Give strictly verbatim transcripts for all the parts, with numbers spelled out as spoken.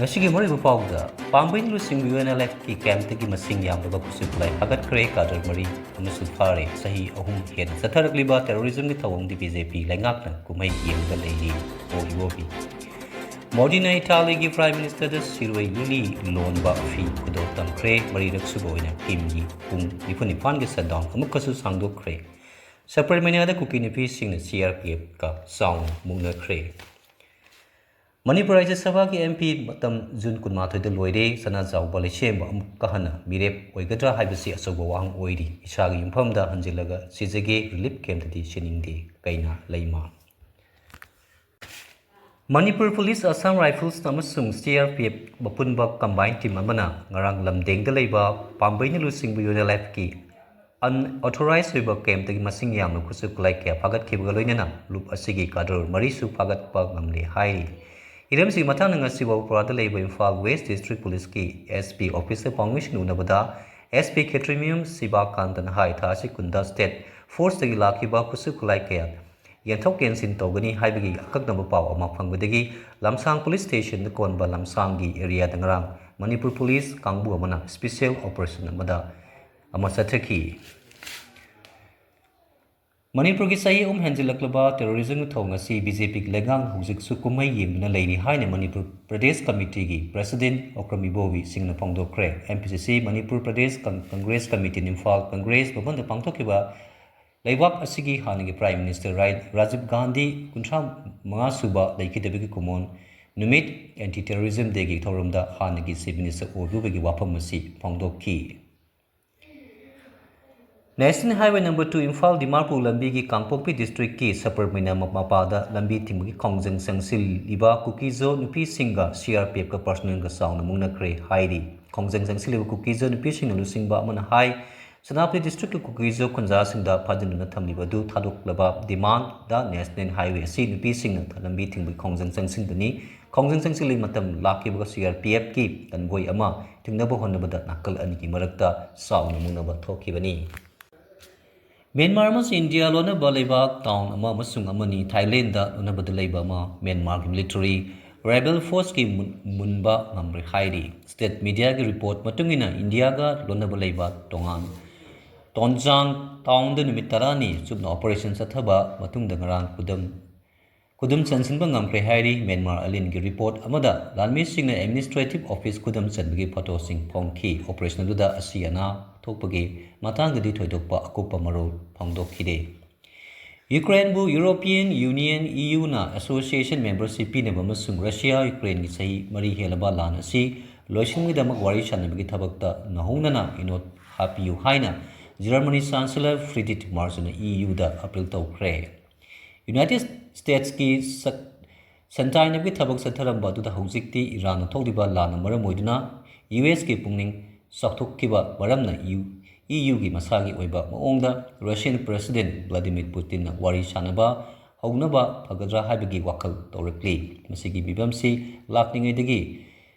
ꯉꯁꯤꯒꯤ ꯃꯔꯨꯑꯣꯏꯕ ꯄꯥꯎꯗ, ꯄꯥꯝꯕꯩꯅ ꯂꯨꯆꯤꯡꯕ ꯌꯨ ꯑꯦꯟ ꯑꯦꯜ ꯑꯦꯐꯀꯤ ꯀꯦꯝꯞꯇꯒꯤ ꯃꯁꯤꯡ ꯌꯥꯝꯂꯕ ꯈꯨꯠꯁꯨ ꯈꯨꯠꯂꯥꯏ ꯐꯥꯒꯠꯈ꯭ꯔꯦ꯫ ꯀꯥꯗꯔ ꯃꯔꯤ ꯑꯃꯁꯨ ꯐꯥꯔꯦ꯫ ꯆꯍꯤ ꯑꯍꯨꯝ ꯍꯦꯟꯅ ꯆꯠꯊꯔꯛꯂꯤꯕ ꯇꯦꯔꯣꯔꯤꯖꯝꯒꯤ ꯊꯧꯑꯣꯡꯗꯤ ꯕꯤ ꯖꯦ ꯄꯤ ꯂꯩꯉꯥꯛꯅ ꯀꯨꯝꯍꯩ ꯌꯦꯡꯂꯒ ꯂꯩꯔꯤ꯫ ꯑꯣ ꯏꯕꯣꯕꯤ꯫ ꯃꯣꯗꯤꯅ ꯏꯇꯥꯂꯤꯒꯤ ꯄ꯭ꯔꯥꯏꯝ ꯃꯤꯅꯤꯁꯇꯔꯗ ꯁꯤꯔꯣꯏ ꯂꯤꯂꯤ ꯂꯣꯟꯕ ꯐꯤ ꯈꯨꯗꯣꯜ ꯇꯝꯈ꯭ꯔꯦ꯫ ꯃꯔꯤꯔꯛ ꯁꯨꯕ ꯑꯣꯏꯅ ꯀꯤꯝꯒꯤ ꯄꯨꯡ ꯅꯤꯐꯨ ꯅꯤꯄꯥꯟꯒꯤ ꯁꯠꯗꯥꯎꯟ ꯑꯃꯨꯛꯀꯁꯨ ꯁꯥꯡꯗꯣꯛꯈ꯭ꯔꯦ꯫ ꯁꯕꯔꯃꯅꯤꯌꯥꯗ ꯀꯨꯀꯤ ꯅꯨꯄꯤꯁꯤꯡꯅ ꯁꯤ ꯑꯥꯔ ꯄꯤ ꯑꯦꯐꯀ ꯆꯥꯎꯅ ꯃꯨꯛꯅꯈ꯭ꯔꯦ꯫ ꯃꯅꯤꯄꯨꯔ ꯔꯥꯖ꯭ꯌ ꯁꯚꯥꯒꯤ ꯑꯦꯝ ꯄꯤ ꯃꯇꯝ ꯖꯨꯟ ꯀꯨꯟꯃꯥꯊꯣꯏꯗ ꯂꯣꯏꯔꯦ꯫ ꯁꯅꯥꯖꯥꯎꯕ ꯂꯩꯁꯦꯝꯕ ꯑꯃꯨꯛꯀ ꯍꯟꯅ ꯃꯤꯔꯦꯞ ꯑꯣꯏꯒꯗ꯭ꯔꯥ ꯍꯥꯏꯕꯁꯤ ꯑꯆꯧꯕ ꯋꯥꯍꯪ ꯑꯣꯏꯔꯤ꯫ ꯏꯁꯥꯒꯤ ꯌꯨꯝꯐꯝꯗ ꯍꯟꯖꯤꯜꯂꯒ ꯁꯤꯖꯒꯦ, ꯔꯤꯂꯤꯐ ꯀꯦꯝꯞꯇꯗꯤ ꯁꯤꯅꯤꯡꯗꯦ꯫ ꯀꯩꯅꯥ ꯂꯩꯃ꯫ ꯃꯅꯤꯄꯨꯔ ꯄꯨꯂꯤꯁ, ꯑꯁꯥꯝ ꯔꯥꯏꯐꯜꯁ ꯑꯃꯁꯨꯡ ꯁꯤ ꯑꯥꯔ ꯄꯤ ꯑꯦꯐ ꯑꯄꯨꯟꯕ ꯀꯝꯕꯥꯏꯟ ꯇꯤꯝ ꯑꯃꯅ ꯉꯔꯥꯡ ꯂꯝꯗꯦꯡꯗ ꯂꯩꯕ ꯄꯥꯝꯕꯩꯅ ꯂꯨꯆꯤꯡꯕ ꯌꯨ ꯑꯦꯟ ꯑꯦꯜ ꯑꯦꯐꯀꯤ ꯑꯟꯑꯣꯊꯣꯔꯥꯏꯖ ꯑꯣꯏꯕ ꯀꯦꯝꯞꯇꯒꯤ ꯃꯁꯤꯡ ꯌꯥꯝꯅ ꯈꯨꯠꯁꯨ ꯈꯨꯠꯂꯥꯏ ꯀꯌꯥ ꯐꯥꯒꯠꯈꯤꯕꯒ ꯂꯣꯏꯅꯅ ꯂꯨꯞ ꯑꯁꯤꯒꯤ ꯀꯥꯗꯔ ꯃꯔꯤꯁꯨ ꯐꯥꯒꯠꯄ ꯉꯝꯂꯦ ꯍꯥꯏꯔꯤ꯫ ꯍꯤꯔꯝꯁꯤꯒꯤ ꯃꯇꯥꯡꯗ ꯉꯁꯤ ꯋꯥꯄꯨꯔꯥꯗ ꯂꯩꯕ ꯏꯝꯐꯥꯜ ꯋꯦꯁ ꯗꯤꯁꯇ꯭ꯔꯤꯛ ꯄꯨꯂꯤꯁꯀꯤ ꯑꯦꯁ ꯄꯤ ꯑꯣꯐꯤꯁꯇ ꯄꯥꯎꯃꯤꯁꯤꯡꯅ ꯎꯅꯕꯗ ꯑꯦꯁ ꯄꯤ ꯈꯦꯇ꯭ꯔꯤꯃꯌꯨꯝ ꯁꯤꯕꯥꯀꯥꯟꯇꯅ ꯍꯥꯏ, ꯊꯥ ꯑꯁꯤ ꯀꯨꯟꯗ ꯁ꯭ꯇꯦꯠ ꯐꯣꯔꯁꯇꯒꯤ ꯂꯥꯛꯈꯤꯕ ꯈꯨꯠꯁꯨ ꯈꯨꯠꯂꯥꯏ ꯀꯌꯥ ꯌꯦꯟꯊꯣꯛ ꯌꯦꯟꯁꯤꯟ ꯇꯧꯒꯅꯤ ꯍꯥꯏꯕꯒꯤ ꯑꯀꯛꯅꯕ ꯄꯥꯎ ꯑꯃ ꯐꯪꯕꯗꯒꯤ ꯂꯝꯁꯥꯡ ꯄꯨꯂꯤꯁ ꯁ꯭ꯇꯦꯁꯟꯗ ꯀꯣꯟꯕ ꯂꯝꯁꯥꯡꯒꯤ ꯑꯦꯔꯤꯌꯥꯗ ꯉꯔꯥꯡ ꯃꯅꯤꯄꯨꯔ ꯄꯨꯂꯤꯁ ꯀꯥꯡꯕꯨ ꯑꯃꯅ ꯁ꯭ꯄꯤꯁꯦꯜ ꯑꯣꯄꯔꯦꯁꯟ ꯑꯃꯗ ꯑꯃ ꯆꯠꯊꯈꯤ꯫ ꯃꯅꯤꯄꯨꯔꯒꯤ ꯆꯍꯤ ꯑꯍꯨꯝ ꯍꯦꯟꯖꯤꯜꯂꯛꯂꯕ ꯇꯦꯔꯣꯔꯤꯖꯝꯒꯤ ꯊꯧꯑꯣꯡ ꯑꯁꯤ ꯕꯤ ꯖꯦ ꯄꯤꯒꯤ ꯂꯩꯉꯥꯛꯅ ꯍꯧꯖꯤꯛꯁꯨ ꯀꯨꯝꯍꯩ ꯌꯦꯡꯗꯨꯅ ꯂꯩꯔꯤ ꯍꯥꯏꯅ ꯃꯅꯤꯄꯨꯔ ꯄ꯭ꯔꯗꯦꯁ ꯀꯃꯤꯇꯤꯒꯤ ꯄ꯭ꯔꯦꯁꯤꯗꯦꯟ ꯑꯣꯀ꯭ꯔꯝ ꯏꯕꯣꯕꯤ ꯁꯤꯡꯅ ꯐꯣꯡꯗꯣꯛꯈ꯭ꯔꯦ꯫ ꯑꯦꯝ ꯄꯤ ꯁꯤ ꯁꯤ, ꯃꯅꯤꯄꯨꯔ ꯄ꯭ꯔꯗꯦꯁ ꯀꯪ-, ꯀꯪꯒ꯭ꯔꯦꯁ ꯀꯃꯤꯇꯤꯅ ꯏꯝꯐꯥꯜ ꯀꯪꯒ꯭ꯔꯦꯁ ꯚꯕꯟꯗ ꯄꯥꯡꯊꯣꯛꯈꯤꯕ ꯂꯩꯕꯥꯛ ꯑꯁꯤꯒꯤ ꯍꯥꯟꯅꯒꯤ ꯄ꯭ꯔꯥꯏꯝ ꯃꯤꯅꯤꯁꯇꯔ ꯔꯥꯏ-, ꯔꯥꯖꯤꯕ ꯒꯥꯟꯙꯤ ꯀꯨꯟꯊ꯭ꯔꯥ ꯃꯉꯥ ꯁꯨꯕ ꯂꯩꯈꯤꯗꯕꯒꯤ ꯀꯨꯃꯣꯟ ꯅꯨꯃꯤꯠ, ꯑꯦꯟꯇꯤ ꯇꯦꯔꯣꯔꯤꯖꯝ ꯗꯦꯒꯤ ꯊꯧꯔꯝꯗ ꯍꯥꯟꯅꯒꯤ ꯆꯤꯐ ꯃꯤꯅꯤꯁꯇꯔ ꯑꯣꯏꯕꯤꯕꯒꯤ ꯋꯥꯐꯝ ꯑꯁꯤ ꯐꯣꯡꯗꯣꯛꯈꯤ꯫ National highway number two Imphal Dimapur ꯂꯝꯕꯤꯒꯤ ꯀꯥꯡꯄꯣꯛꯄꯤ ꯗꯤꯁꯇ꯭ꯔꯤꯛꯀꯤ ꯁꯄꯔꯃꯩꯅ ꯃꯄꯥꯗ ꯂꯝꯕꯤ ꯊꯤꯡꯕꯒꯤ ꯈꯣꯡꯖꯪ ꯆꯪꯁꯤꯜꯂꯤꯕ ꯀꯨꯀꯤꯖꯣ ꯅꯨꯄꯤꯁꯤꯡꯒ ꯁꯤ ꯑꯥꯔ ꯄꯤ ꯑꯦꯐꯀ ꯄꯔꯁꯣꯅꯦꯜꯒ ꯆꯥꯎꯅ ꯃꯨꯛꯅꯈ꯭ꯔꯦ ꯍꯥꯏꯔꯤ꯫ ꯈꯣꯡꯖꯪ ꯆꯪꯁꯤꯜꯂꯤꯕ ꯀꯨꯀꯤꯖꯣ ꯅꯨꯄꯤꯁꯤꯡꯅ ꯂꯨꯆꯤꯡꯕ ꯑꯃꯅ ꯍꯥꯏ, ꯁꯦꯅꯥꯄꯇꯤ ꯗꯤꯁꯇ꯭ꯔꯤꯛꯀꯤ ꯀꯨꯀꯤꯖꯣ ꯈꯨꯟꯖꯥꯁꯤꯡꯗ ꯐꯥꯖꯤꯟꯗꯨꯅ ꯊꯝꯂꯤꯕ ꯑꯗꯨ ꯊꯥꯗꯣꯛꯂꯕ ꯗꯤꯃꯥꯟꯗ ꯅꯦꯁꯅꯦꯜ ꯍꯥꯏꯋꯦ ꯑꯁꯤ ꯅꯨꯄꯤꯁꯤꯡꯅ ꯂꯝꯕꯤ ꯊꯤꯡꯕꯒꯤ ꯈꯣꯡꯖꯪ ꯆꯪꯁꯤꯟꯕꯅꯤ꯫ ꯈꯣꯡꯖꯪ ꯆꯪꯁꯤꯜꯂꯤ ꯃꯇꯝ ꯂꯥꯛꯈꯤꯕꯒ ꯁꯤ ꯑꯥꯔ ꯄꯤ ꯑꯦꯐꯀꯤ ꯀꯟꯚꯣꯏ ꯑꯃ ꯊꯤꯡꯅꯕ ꯍꯣꯠꯅꯕꯗ ꯅꯥꯀꯜ ꯑꯅꯤꯒꯤ ꯃꯔꯛꯇ ꯆꯥꯎꯅ ꯃꯨꯛꯅꯕ ꯊꯣꯛꯈꯤꯕꯅꯤ꯫ ꯃ꯭ꯌꯥꯟꯃꯥꯔ ꯑꯃꯁꯨꯡ ꯏꯟꯗꯤꯌꯥ ꯂꯣꯟꯅꯕ ꯂꯩꯕꯥꯛ ꯇꯥꯎꯟ ꯑꯃ ꯑꯃꯁꯨꯡ ꯑꯃꯅꯤ꯫ ꯊꯥꯏꯂꯦꯟꯗ ꯂꯣꯟꯅꯕꯗ ꯂꯩꯕ ꯑꯃ꯫ ꯃ꯭ꯌꯥꯟꯃꯥꯔꯒꯤ ꯃꯤꯂꯤꯇꯔꯤ rebel forceꯀꯤ ꯃꯨꯟ- ꯃꯨꯟꯕ ꯉꯝꯂꯦ ꯍꯥꯏꯔꯤ꯫ State mediaꯒꯤ report ꯃꯇꯨꯡ ꯏꯟꯅ ꯏꯟꯗꯤꯌꯥꯒ ꯂꯣꯟꯅꯕ ꯂꯩꯕ ꯇꯣꯉꯥꯟ ꯇꯣꯟꯖꯥꯡ townꯗ ꯅꯨꯃꯤꯠ ꯇꯔꯥꯅꯤ ꯆꯨꯞꯅ operation ꯆꯠꯊꯕ ꯃꯇꯨꯡꯗ ꯉꯔꯥꯡ ꯈꯨꯗꯝ ꯈꯨꯗꯨꯝ ꯆꯟꯁꯤꯟꯕ ꯉꯝꯈ꯭ꯔꯦ ꯍꯥꯏꯔꯤ꯫ ꯃ꯭ꯌꯥꯟꯃꯥꯔ ꯑꯂꯤꯟꯒꯤ report ꯑꯃꯗ ꯂꯥꯟꯃꯤꯁꯤꯡꯅ administrative office ꯈꯨꯗꯝ ꯆꯟꯕꯒꯤ photoꯁꯤꯡ ꯐꯣꯡꯈꯤ꯫ Operation ꯑꯗꯨꯗ ꯑꯁꯤ ꯑꯅꯥ ꯊꯣꯛꯄꯒꯤ ꯃꯇꯥꯡꯗꯗꯤ ꯊꯣꯏꯗꯣꯛꯄ ꯑꯀꯨꯞꯄ ꯃꯔꯣꯜ ꯐꯣꯡꯗꯣꯛꯈꯤꯗꯦ꯫ ꯌꯨꯀ꯭ꯔꯦꯟꯕꯨ European Union, EUꯅ association membership ꯄꯤꯅꯕ ꯑꯃꯁꯨꯡ ꯔꯁꯤꯌꯥ ꯌꯨꯀ꯭ꯔꯦꯟꯒꯤ ꯆꯍꯤ ꯃꯔꯤ ꯍꯦꯜꯂꯕ ꯂꯥꯟ ꯑꯁꯤ ꯂꯣꯏꯁꯤꯟꯕꯒꯤꯗꯃꯛ ꯋꯥꯔꯤ ꯁꯥꯅꯕꯒꯤ ꯊꯕꯛꯇ ꯅꯧꯍꯧꯅꯅ ꯏꯅꯣꯠ ꯍꯥꯞꯄꯤꯌꯨ ꯍꯥꯏꯅ ꯖꯔꯃꯅꯤ Chancellor Friedrich Merz ꯅ EUꯗ appeal ꯇꯧꯈ꯭ꯔꯦ꯫ United Statesꯀꯤ ꯁꯛ- ꯁꯟꯇꯥꯏꯅꯕꯒꯤ ꯊꯕꯛ ꯆꯠꯊꯔꯝꯕ ꯑꯗꯨꯗ ꯍꯧꯖꯤꯛꯇꯤ ꯏꯔꯥꯟꯅ ꯊꯣꯛꯂꯤꯕ ꯂꯥꯟꯅ ꯃꯔꯝ ꯑꯣꯏꯗꯨꯅ USꯀꯤ ꯄꯨꯛꯅꯤꯡ ꯆꯥꯎꯊꯣꯛꯈꯤꯕ ꯃꯔꯝꯅ EU, EUꯒꯤ ꯃꯁꯥꯒꯤ ꯑꯣꯏꯕ ꯃꯑꯣꯡꯗ Russian President Vladimir Putinꯅ ꯋꯥꯔꯤ ꯁꯥꯅꯕ ꯍꯧꯅꯕ ꯐꯒꯗ꯭ꯔꯥ ꯍꯥꯏꯕꯒꯤ ꯋꯥꯈꯜ ꯇꯧꯔꯛꯂꯤ꯫ ꯃꯁꯤꯒꯤ ꯐꯤꯕꯝꯁꯤ ꯂꯥꯛꯂꯤꯉꯩꯗꯒꯤ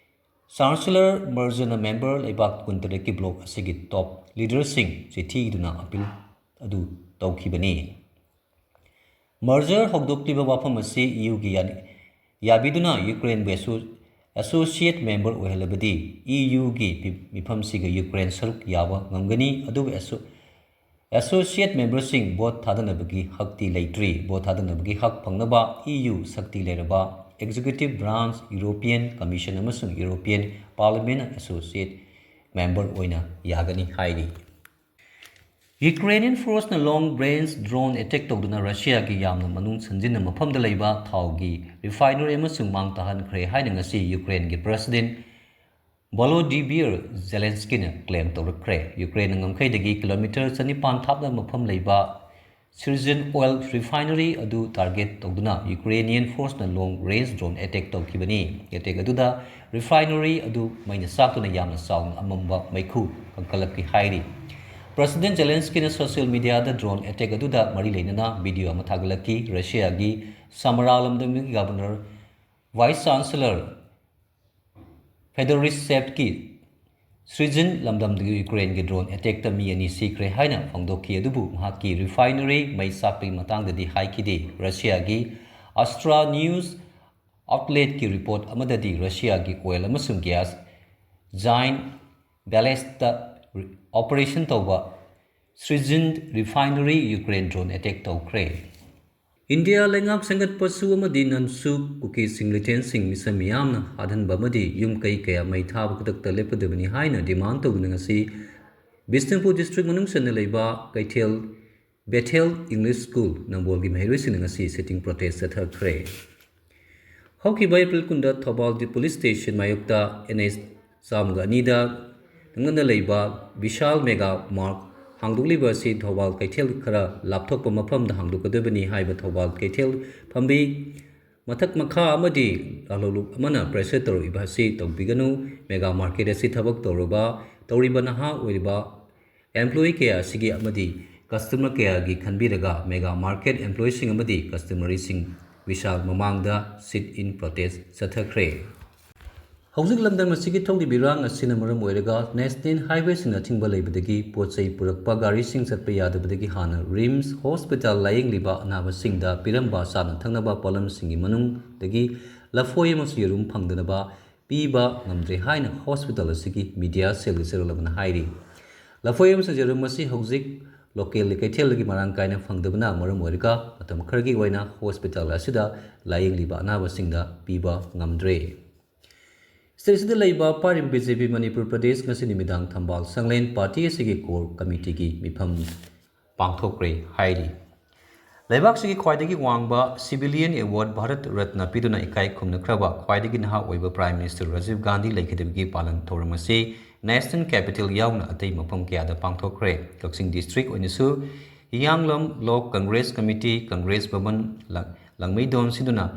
Chancellor Merz ꯅ member ꯂꯩꯕꯥꯛ ꯀꯨꯟꯇꯔꯦꯠꯀꯤ bloc ꯑꯁꯤꯒꯤ top leaderꯁꯤꯡ ꯆꯤꯊꯤꯗꯨꯅ appeal ꯑꯗꯨ ꯇꯧꯈꯤꯕꯅꯤ꯫ Merz ꯍꯧꯗꯣꯛꯂꯤꯕ ꯋꯥꯐꯝ ꯑꯁꯤ EUꯒꯤ ꯌꯥꯅꯤ- ꯌꯥꯕꯤꯗꯨꯅ ꯌꯨꯀ꯭ꯔꯦꯟꯕꯨ ꯑꯦꯁꯣ- associate member ꯑꯣꯏꯍꯜꯂꯕꯗꯤ EUꯒꯤ ꯄꯤ- ꯃꯤꯐꯝꯁꯤꯒ ꯌꯨꯀ꯭ꯔꯦꯟ ꯁꯔꯨꯛ ꯌꯥꯕ ꯉꯝꯒꯅꯤ, ꯑꯗꯨꯕꯨ ꯑꯦꯁꯣ- associate memberꯁꯤꯡ vote ꯊꯥꯗꯅꯕꯒꯤ ꯍꯛꯇꯤ ꯂꯩꯇ꯭ꯔꯤ꯫ Vote ꯊꯥꯗꯅꯕꯒꯤ ꯍꯛ ꯐꯪꯅꯕ EU ꯁꯛꯇꯤ ꯂꯩꯔꯕ executive branch, European Commission ꯑꯃꯁꯨꯡ European Parliament associate member ꯑꯣꯏꯅ ꯌꯥꯒꯅꯤ ꯍꯥꯏꯔꯤ꯫ Ukrainian forceꯅ long range drone attack ꯇꯧꯗꯨꯅ ꯔꯁꯤꯌꯥꯒꯤ ꯌꯥꯝꯅ ꯃꯅꯨꯡ ꯁꯟꯖꯤꯟꯅ ꯃꯐꯝꯗ ꯂꯩꯕ ꯊꯥꯎꯒꯤ refinery ꯑꯃꯁꯨꯡ ꯃꯥꯡ ꯇꯥꯍꯟꯈ꯭ꯔꯦ ꯍꯥꯏꯅ ꯉꯁꯤ ꯌꯨꯀ꯭ꯔꯦꯟꯒꯤ President Volodymyr Zelenskyꯅ claim ꯇꯧꯔꯛꯈ꯭ꯔꯦ꯫ ꯌꯨꯀ꯭ꯔꯦꯟꯅ ꯉꯝꯈꯩꯗꯒꯤ kilometre ꯆꯅꯤꯄꯥꯟ ꯊꯥꯞꯅ ꯃꯐꯝ ꯂꯩꯕ Syryzhyn oil refinery ꯑꯗꯨ target ꯇꯧꯗꯨꯅ Ukrainian forceꯅ long range drone attack ꯇꯧꯈꯤꯕꯅꯤ꯫ Attack ꯑꯗꯨꯗ refinery ꯑꯗꯨ ꯃꯩꯅ ꯆꯥꯛꯇꯨꯅ ꯌꯥꯝꯅ ꯆꯥꯎꯅ ꯑꯃꯝꯕ ꯃꯩꯈꯨ ꯀꯟꯈꯠꯂꯛꯈꯤ ꯍꯥꯏꯔꯤ꯫ President Zelenskyꯅ social mediaꯗ drone attack ꯑꯗꯨꯗ ꯃꯔꯤ ꯂꯩꯅꯅ video ꯑꯃ ꯊꯥꯒꯠꯂꯛꯈꯤ꯫ ꯔꯁꯤꯌꯥꯒꯤ Samara ꯂꯝꯗꯝꯒꯤ Governor, Vice Chancellor Fedorishevꯀꯤ Syryzhyn ꯂꯝꯗꯝꯗꯒꯤ ꯌꯨꯀ꯭ꯔꯦꯟꯒꯤ drone attackꯇ ꯃꯤ ꯑꯅꯤ ꯁꯤꯈ꯭ꯔꯦ ꯍꯥꯏꯅ ꯐꯣꯡꯗꯣꯛꯈꯤ, ꯑꯗꯨꯕꯨ ꯃꯍꯥꯛꯀꯤ refinery ꯃꯩ ꯆꯥꯛꯄꯒꯤ ꯃꯇꯥꯡꯗꯗꯤ ꯍꯥꯏꯈꯤꯗꯦ꯫ ꯔꯁꯤꯌꯥꯒꯤ Astra News ꯑꯥꯎꯠꯂꯦꯠꯀꯤ ꯔꯤꯄꯣꯔꯠ ꯑꯃꯗꯗꯤ ꯔꯁꯤꯌꯥꯒꯤ ꯑꯣꯏꯜ ꯑꯃꯁꯨꯡ ꯒ꯭ꯌꯥꯁ ꯖꯥꯏꯟ ꯕꯦꯂꯦꯁꯇ ꯑꯣꯄꯔꯦꯁꯟ ꯇꯧꯕ ꯁ꯭ꯔꯤꯖꯤꯟ ꯔꯤꯐꯥꯏꯅꯔꯤ ꯌꯨꯀ꯭ꯔꯦꯟ ꯗ꯭ꯔꯣꯟ ꯑꯦꯇꯦꯛ ꯇꯧꯈ꯭ꯔꯦ꯫ ꯏꯟꯗꯤꯌꯥ ꯂꯩꯉꯥꯛ ꯁꯦꯝꯒꯠꯄꯁꯨ ꯑꯃꯗꯤ ꯅꯟꯁꯨ ꯀꯨꯀꯤ ꯁꯤꯡꯂꯤꯊꯦꯟꯁꯤꯡ ꯃꯤꯁꯝ ꯃꯤꯌꯥꯝꯅ ꯍꯥꯠꯍꯟꯕ ꯑꯃꯗꯤ ꯌꯨꯝ ꯀꯩ ꯀꯌꯥ ꯃꯩ ꯊꯥꯕ ꯈꯨꯗꯛꯇ ꯂꯦꯞꯀꯗꯕꯅꯤ ꯍꯥꯏꯅ ꯗꯤꯃꯥꯟ ꯇꯧꯗꯨꯅ ꯉꯁꯤ ꯕꯤꯁꯅꯨꯄꯨꯔ ꯗꯤꯁꯇ꯭ꯔꯤꯛ ꯃꯅꯨꯡ ꯆꯟꯅ ꯂꯩꯕ ꯀꯩꯊꯦꯜ ꯕꯦꯊꯦꯜ ꯏꯪꯂꯤꯁ ꯁ꯭ꯀꯨꯜ ꯅꯝꯕꯣꯜꯒꯤ ꯃꯍꯩꯔꯣꯏꯁꯤꯡꯅ ꯉꯁꯤ ꯁꯤꯇꯤꯡ ꯄ꯭ꯔꯣꯇꯦꯁ ꯆꯠꯊꯈ꯭ꯔꯦ꯫ ꯍꯧꯈꯤꯕ ꯑꯦꯄ꯭ꯔꯤꯜ ꯀꯨꯟꯗ ꯊꯧꯕꯥꯜ ꯄꯨꯂꯤꯁ ꯁ꯭ꯇꯦꯁꯟ ꯃꯥꯌꯣꯛꯇ ꯑꯦꯟ ꯑꯦꯁ ꯆꯥꯝꯃꯒ ꯑꯅꯤꯗ ꯅꯪꯅ ꯂꯩꯕ ꯕꯤꯁꯥꯜ ꯃꯦꯒꯥ ꯃꯥꯔꯠ ꯍꯥꯡꯗꯣꯛꯂꯤꯕ ꯑꯁꯤ ꯊꯧꯕꯥꯜ ꯀꯩꯊꯦꯜ ꯈꯔ ꯂꯥꯞꯊꯣꯛꯄ ꯃꯐꯝꯗ ꯍꯥꯡꯗꯣꯛꯀꯗꯕꯅꯤ ꯍꯥꯏꯕ ꯊꯧꯕꯥꯜ ꯀꯩꯊꯦꯜ ꯐꯝꯕꯤ ꯃꯊꯛ ꯃꯈꯥ ꯑꯃꯗꯤ ꯂꯥꯂꯣꯡꯂꯨꯞ ꯑꯃꯅ ꯄ꯭ꯔꯦꯁꯔ ꯇꯧꯔꯛꯏꯕ ꯑꯁꯤ ꯇꯧꯕꯤꯒꯅꯨ꯫ ꯃꯦꯒꯥ ꯃꯥꯔꯀꯦꯠ ꯑꯁꯤ ꯊꯕꯛ ꯇꯧꯔꯕ, ꯇꯧꯔꯤꯕ ꯅꯍꯥ ꯑꯣꯏꯔꯤꯕ ꯑꯦꯝꯄ꯭ꯂꯣꯌꯤ ꯀꯌꯥ ꯑꯁꯤꯒꯤ ꯑꯃꯗꯤ ꯀꯁꯇꯃꯔ ꯀꯌꯥꯒꯤ ꯈꯟꯕꯤꯔꯒ ꯃꯦꯒꯥ ꯃꯥꯔꯀꯦꯠ ꯑꯦꯝꯄ꯭ꯂꯣꯌꯤꯁꯤꯡ ꯑꯃꯗꯤ ꯀꯁꯇꯃꯔꯤꯁꯤꯡ ꯕꯤꯁꯥꯜ ꯃꯃꯥꯡꯗ ꯁꯤꯠ ꯏꯟ ꯄ꯭ꯔꯣꯇꯦꯁ ꯆꯠꯊꯈ꯭ꯔꯦ꯫ ꯍꯧꯖꯤꯛ ꯂꯝꯗꯝ ꯑꯁꯤꯒꯤ ꯊꯣꯛꯂꯤꯕ ꯏꯔꯥꯡ ꯑꯁꯤꯅ ꯃꯔꯝ ꯑꯣꯏꯔꯒ ꯅꯦꯁꯅꯦꯜ ꯍꯥꯏꯋꯦꯁꯤꯡꯅ ꯑꯊꯤꯡꯕ ꯂꯩꯕꯗꯒꯤ ꯄꯣꯠ ꯆꯩ ꯄꯨꯔꯛꯄ ꯒꯥꯔꯤꯁꯤꯡ ꯆꯠꯄ ꯌꯥꯗꯕꯗꯒꯤ ꯍꯥꯟꯅ ꯔꯤꯝꯁ ꯍꯣꯁꯄꯤꯇꯥꯜ ꯂꯥꯌꯦꯡꯂꯤꯕ ꯑꯅꯥꯕꯁꯤꯡꯗ ꯄꯤꯔꯝꯕ ꯆꯥꯅ ꯊꯛꯅꯕ ꯄꯣꯠꯂꯝꯁꯤꯡꯒꯤ ꯃꯅꯨꯡꯗꯒꯤ ꯂꯐꯣꯏ ꯑꯃꯁꯨꯡ ꯌꯦꯔꯨꯝ ꯐꯪꯗꯅꯕ ꯄꯤꯕ ꯉꯝꯗ꯭ꯔꯦ ꯍꯥꯏꯅ ꯍꯣꯁꯄꯤꯇꯥꯜ ꯑꯁꯤꯒꯤ ꯃꯤꯗꯤꯌꯥ ꯁꯦꯜꯒꯤ ꯆꯦꯔꯣꯜ ꯑꯃꯅ ꯍꯥꯏꯔꯤ꯫ ꯂꯐꯣꯏ ꯑꯃꯁꯨꯡ ꯌꯦꯔꯨꯝ ꯑꯁꯤ ꯍꯧꯖꯤꯛ ꯂꯣꯀꯦꯜꯒꯤ ꯀꯩꯊꯦꯜꯗꯒꯤ ꯃꯔꯥꯡ ꯀꯥꯏꯅ ꯐꯪꯗꯕꯅ ꯃꯔꯝ ꯑꯣꯏꯔꯒ ꯃꯇꯝ ꯈꯔꯒꯤ ꯑꯣꯏꯅ ꯍꯣꯁꯄꯤꯇꯥꯜ ꯑꯁꯤꯗ ꯂꯥꯌꯦꯡꯂꯤꯕ ꯑꯅꯥꯕꯁꯤꯡꯗ ꯄꯤꯕ ꯉꯝꯗ꯭ꯔꯦ꯫ ꯁ꯭ꯇꯦꯠ ꯑꯁꯤꯗ ꯂꯩꯕ ꯄꯥꯏꯔꯤꯕ ꯕꯤ ꯖꯦ ꯄꯤ ꯃꯅꯤꯄꯨꯔ ꯄ꯭ꯔꯗꯦꯁ ꯉꯁꯤ ꯅꯨꯃꯤꯗꯥꯡ ꯊꯝꯕꯥꯜ ꯁꯪꯂꯦꯟ ꯄꯥꯔꯇꯤ ꯑꯁꯤꯒꯤ ꯀꯣꯔ ꯀꯃꯤꯇꯤꯒꯤ ꯃꯤꯐꯝ ꯄꯥꯡꯊꯣꯛꯈ꯭ꯔꯦ ꯍꯥꯏꯔꯤ꯫ ꯂꯩꯕꯥꯛꯁꯤꯒꯤ ꯈ꯭ꯋꯥꯏꯗꯒꯤ ꯋꯥꯡꯕ ꯁꯤꯚꯤꯂꯤꯌꯟ ꯑꯦꯋꯥꯔꯗ ꯚꯥꯔꯠ ꯔꯠꯅ ꯄꯤꯗꯨꯅ ꯏꯀꯥꯏ ꯈꯨꯝꯅꯈ꯭ꯔꯕ ꯈ꯭ꯋꯥꯏꯗꯒꯤ ꯅꯍꯥ ꯑꯣꯏꯕ ꯄ꯭ꯔꯥꯏꯝ ꯃꯤꯅꯤꯁꯇꯔ ꯔꯥꯖꯤꯕ ꯒꯥꯟꯙꯤ ꯂꯩꯈꯤꯗꯕꯒꯤ ꯄꯥꯂꯟ ꯊꯧꯔꯝ ꯑꯁꯤ ꯅꯦꯁꯅꯦꯜ ꯀꯦꯄꯤꯇꯦꯜ ꯌꯥꯎꯅ ꯑꯇꯩ ꯃꯐꯝ ꯀꯌꯥꯗ ꯄꯥꯡꯊꯣꯛꯈ꯭ꯔꯦ꯫ ꯀꯛꯆꯤꯡ ꯗꯤꯁꯇ꯭ꯔꯤꯛ ꯑꯣꯏꯅꯁꯨ ꯍꯤꯌꯥꯡꯂꯝ ꯕ꯭ꯂꯣꯛ ꯀꯪꯒ꯭ꯔꯦꯁ ꯀꯃꯤꯇꯤ, ꯀꯪꯒ꯭ꯔꯦꯁ ꯚꯕꯟ, ꯂ-, ꯂꯥꯡꯃꯩꯗꯣꯡ ꯁꯤꯟꯗꯨꯅ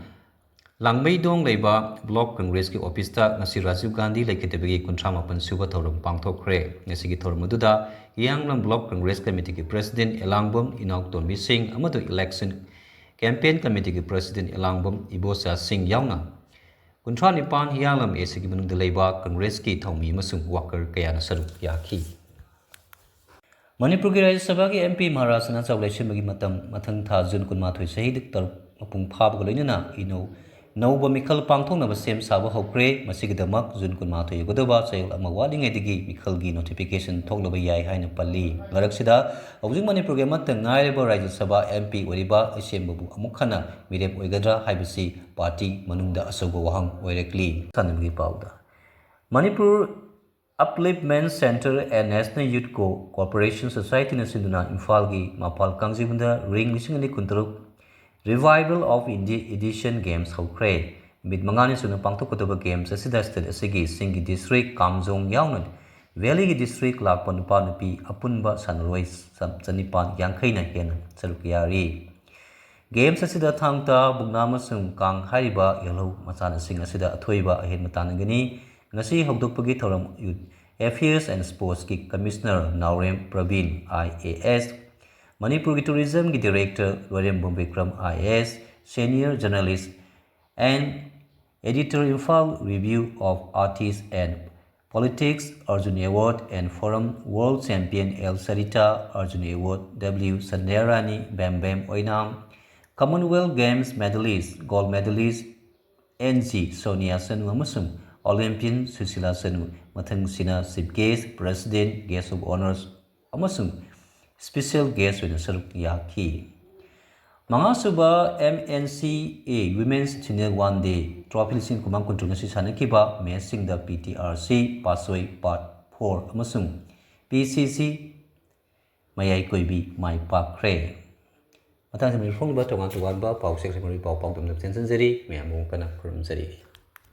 ꯂꯥꯡꯃꯩꯗꯣꯡ ꯂꯩꯕ ꯕ꯭ꯂꯣꯛ ꯀꯪꯒ꯭ꯔꯦꯁꯀꯤ ꯑꯣꯐꯤꯁꯇ ꯉꯁꯤ ꯔꯥꯖꯤꯕ ꯒꯥꯟꯙꯤ ꯂꯩꯈꯤꯗꯕꯒꯤ ꯀꯨꯟꯊ꯭ꯔꯥ ꯃꯥꯄꯟ ꯁꯨꯕ ꯊꯧꯔꯝ ꯄꯥꯡꯊꯣꯛꯈ꯭ꯔꯦ꯫ ꯉꯁꯤꯒꯤ ꯊꯧꯔꯝ ꯑꯗꯨꯗ ꯍꯤꯌꯥꯡꯂꯝ ꯕ꯭ꯂꯣꯛ ꯀꯪꯒ꯭ꯔꯦꯁ ꯀꯃꯤꯇꯤꯒꯤ ꯄ꯭ꯔꯦꯁꯤꯗꯦꯟꯠ ꯑꯦꯂꯥꯡꯕꯝ ꯏꯅꯥꯎꯇꯣꯝꯕꯤ ꯁꯤꯡ ꯑꯃꯗꯤ ꯏꯂꯦꯛꯁꯟ ꯀꯦꯝꯄꯦꯟ ꯀꯃꯤꯇꯤꯒꯤ ꯄ꯭ꯔꯦꯁꯤꯗꯦꯟꯠ ꯑꯦꯂꯥꯡꯕꯝ ꯏꯕꯣꯆꯥ ꯁꯤꯡ ꯌꯥꯎꯅ ꯀꯨꯟꯊ꯭ꯔꯥ ꯅꯤꯄꯥꯟ ꯍꯤꯌꯥꯡꯂꯝ ꯑꯦ ꯁꯤꯒꯤ ꯃꯅꯨꯡꯗ ꯂꯩꯕ ꯀꯪꯒ꯭ꯔꯦꯁꯀꯤ ꯊꯧꯃꯤ ꯑꯃꯁꯨꯡ ꯋꯥꯀꯔ ꯀꯌꯥꯅ ꯁꯔꯨꯛ ꯌꯥꯈꯤ꯫ ꯃꯅꯤꯄꯨꯔꯒꯤ ꯔꯥꯖ꯭ꯌ ꯁꯚꯥꯒꯤ ꯑꯦꯝ ꯄꯤ ꯃꯍꯥꯔꯥꯖ ꯁꯅꯥꯖꯥꯎ ꯂꯩꯁꯦꯝꯕꯒꯤ ꯃꯇꯝ ꯃꯊꯪ ꯊꯥ ꯖꯨꯟ ꯀꯨꯟꯃꯥꯊꯣꯏ ꯆꯍꯤ ꯇꯔꯨꯛ ꯃꯄꯨꯡ ꯐꯥꯕꯒ ꯂꯣꯏꯅꯅ ꯏꯅꯧ ꯅꯧꯕ ꯃꯤꯈꯜ ꯄꯥꯡꯊꯣꯛꯅꯕ ꯁꯦꯝ ꯁꯥꯕ ꯍꯧꯈ꯭ꯔꯦ꯫ ꯃꯁꯤꯒꯤꯗꯃꯛ ꯖꯨꯟ ꯀꯨꯟꯃꯥꯊꯣꯏ ꯌꯧꯒꯗꯕ ꯆꯌꯣꯜ ꯑꯃ ꯋꯥꯠꯂꯤꯉꯩꯗꯒꯤ ꯃꯤꯈꯜꯒꯤ notification ꯊꯣꯛꯂꯕ ꯌꯥꯏ ꯍꯥꯏꯅ ꯄꯜꯂꯤ꯫ ꯃꯔꯛꯁꯤꯗ ꯍꯧꯖꯤꯛ ꯃꯅꯤꯄꯨꯔꯒꯤ ꯑꯃꯠꯇ ꯉꯥꯏꯔꯕ ꯔꯥꯖ꯭ꯌ ꯁꯚꯥ M P ꯑꯣꯏꯔꯤꯕ ꯑꯁꯦꯝꯕꯕꯨ ꯑꯃꯨꯛ ꯍꯟꯅ ꯃꯤꯔꯦꯞ ꯑꯣꯏꯒꯗ꯭ꯔꯥ ꯍꯥꯏꯕꯁꯤ ꯄꯥꯔꯇꯤ ꯃꯅꯨꯡꯗ ꯑꯆꯧꯕ ꯋꯥꯍꯪ ꯑꯣꯏꯔꯛꯂꯤ꯫ ꯁꯥꯟꯅꯕꯒꯤ ꯄꯥꯎꯗ, Manipur Upliftment Centre and National Youth Co-, Cooperation Societyꯅ ꯁꯤꯟꯗꯨꯅ ꯏꯝꯐꯥꯜꯒꯤ ꯃꯄꯥꯜ ꯀꯥꯡꯖꯩꯕꯨꯡꯗ ꯔꯤꯡ ꯂꯤꯁꯤꯡ ꯑꯅꯤ ꯀꯨꯟꯇꯔꯨꯛ Revival of India Edition Games ꯍꯧꯈ꯭ꯔꯦ꯫ ꯅꯨꯃꯤꯠ ꯃꯉꯥꯅꯤ ꯁꯨꯅ ꯄꯥꯡꯊꯣꯛꯀꯗꯕ games ꯑꯁꯤꯗ state ꯑꯁꯤꯒꯤ ꯆꯤꯡꯒꯤ district ꯀꯥꯝꯖꯣꯡ ꯌꯥꯎꯅ valleyꯒꯤ district ꯂꯥꯛꯄ ꯅꯨꯄꯥ ꯅꯨꯄꯤ ꯑꯄꯨꯟꯕ ꯁꯥꯟꯅꯔꯣꯏ ꯆ-, ꯆꯅꯤꯄꯥꯟ ꯌꯥꯡꯈꯩꯅ ꯍꯦꯟꯅ ꯁꯔꯨꯛ ꯌꯥꯔꯤ꯫ Games ꯑꯁꯤꯗ ꯊꯥꯡ ꯇꯥ, ꯃꯨꯛꯅꯥ ꯑꯃꯁꯨꯡ ꯀꯥꯡ ꯍꯥꯏꯔꯤꯕ ꯌꯦꯜꯍꯧ ꯃꯁꯥꯟꯅꯁꯤꯡ ꯑꯁꯤꯗ ꯑꯊꯣꯏꯕ ꯑꯍꯦꯟꯕ ꯇꯥꯟꯅꯒꯅꯤ꯫ ꯉꯁꯤ ꯍꯧꯗꯣꯛꯄꯒꯤ ꯊꯧꯔꯝ Youth Affairs and Sportsꯀꯤ Commissioner Naorem Praveen, I A S, ꯃꯅꯤꯄꯨꯔꯒꯤ Tourismꯒꯤ Director ꯂꯣꯏꯔꯦꯝꯕꯝ Bikram, I A S, Senior Journalist and Editor, Imphal Review of Artists and Politics Arjuna Award and Forum World Champion L Sarita Arjuna Award W Sandhyarani Bembem Oinam, Commonwealth Games medalist, gold medalist N G Sonia Sanu ꯑꯃꯁꯨꯡ Olympian Sushila Sanu, ꯃꯊꯪꯁꯤꯅ Chief Guest, President, Guest of Honours ꯑꯃꯁꯨꯡ Special Guest ꯑꯣꯏꯅ ꯁꯔꯨꯛ ꯌꯥꯈꯤ꯫ ꯃꯉꯥꯁꯨꯕ M N C A Women's Senior One Day Trophy ꯂꯤꯁꯤꯡ ꯀꯨꯟꯃꯉꯥ ꯀꯨꯟꯇꯔꯨꯛ ꯉꯁꯤ ꯁꯥꯟꯅꯈꯤꯕ matchꯁꯤꯡꯗ P T R C ꯄꯥꯠꯁꯣꯏ Part four ꯑꯃꯁꯨꯡ P C C ꯃꯌꯥꯏ ꯀꯣꯏꯕꯤ ꯃꯥꯏ ꯄꯥꯛꯈ꯭ꯔꯦ꯫ ꯃꯊꯪꯁꯤ ꯃꯅꯤꯄꯨꯔ ꯐꯣꯡꯂꯤꯕ ꯇꯣꯉꯥꯟ ꯇꯣꯉꯥꯟꯕ ꯄꯥꯎꯆꯦꯁꯤꯡ ꯃꯔꯨ ꯄꯥꯎ ꯄꯥꯎꯗꯝꯅ ꯇꯦꯟꯁꯤꯟꯖꯔꯤ꯫ ꯃꯌꯥꯝꯕꯨ ꯀꯟꯅ ꯈꯨꯔꯨꯝꯖꯔꯤ꯫